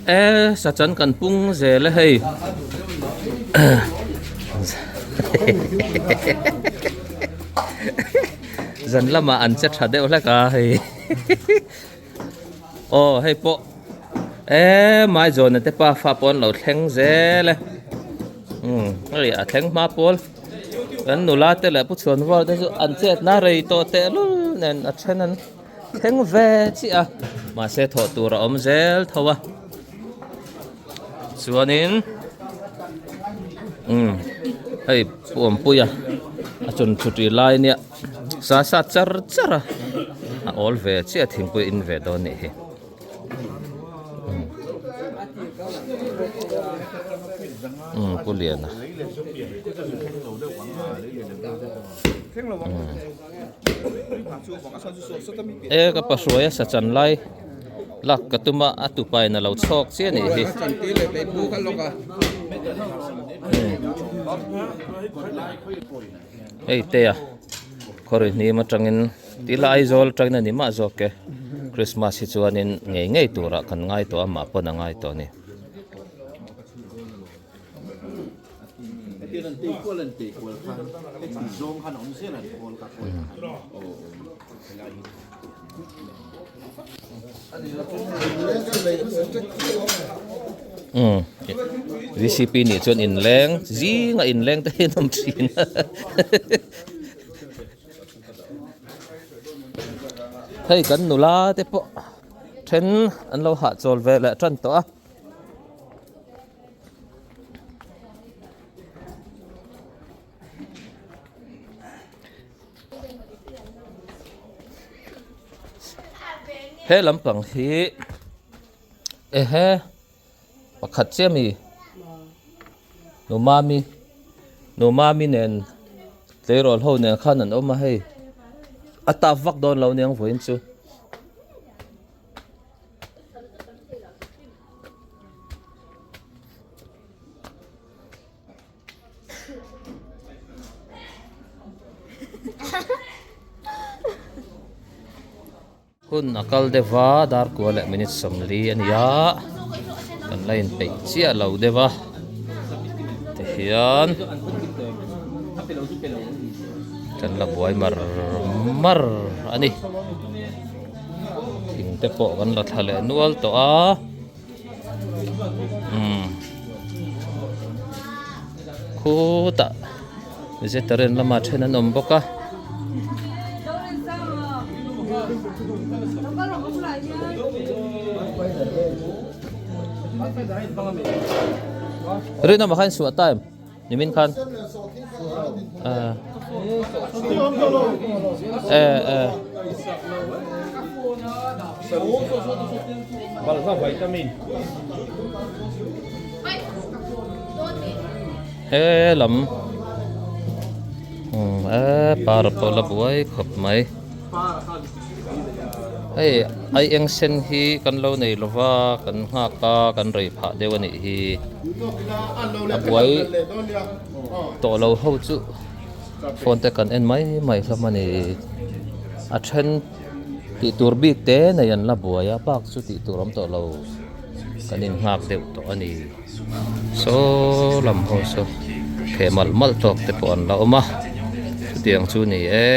E sachan kan pung zel e hei zan lamah an che tha deuh hlek a hei aw hei pawh e maizawn te pa fa pawh an lo thleng zel e umm hei a thleng hma pawl kan nula te leh pu chhuan val te chu an chetna rei tawh tehlul nen a then an. Thleng ve chiah a, mahse thawh tur a awm zel tho a, chuanin umm hei Pu Awmpuia a chun thutih lai nia sa sa char char a, a awl ve chiah thingpui a in ve dawn nih hi. Umm Pu Liana. E ka pa hruai a sa chan lai lak ka tum a a tupa in a lo chhawk chiah a nih hi. Hei te a khawri hnim atangin tila Aizawl atangin a ni mah zawk e Christmas hi chuanin ngei ngei turah kan ngai tawh a mah pawn a ngai tawh a ni. Umm vcp nih chuan inleng zinga inleng te hi an awm thin a hei kan nula te pawh then an lo hahchawl ve leh tan tawh a. He lampang hi ehe pakhat chiah mi nu mami nu mami nen tleirawl ho nen khan an awm a hei a tap vak dawn lo aniang vawiin chu. Hun a kal deuh va dar kua leh minute 40 a ni a kan la inpeih chiah lo deuh a tihian kan la buai mar mar a ni. Thing te pawh kan la thla leh nual tawh a umm khutah vegetarian lamah then an awm bawk a. Rinawm ah khan suah ta em? Nimin khan e e Balhla vitamin. He lam e par pawh la buai khawp mai. Hei ai eng sen hi kan lo nei lo va kan nghak a kan rei phah deuh a nih hi a buai tawh lo ho chu phone te kan en mai mai hlawm a ni a then tih tur bik te nei an la buai a bak chu tih tur awm tawh lo kan in nghak deuh tawh a ni saw lam ho saw theh malh malh tawk te pawh an la awm a chutiang chu a ni e.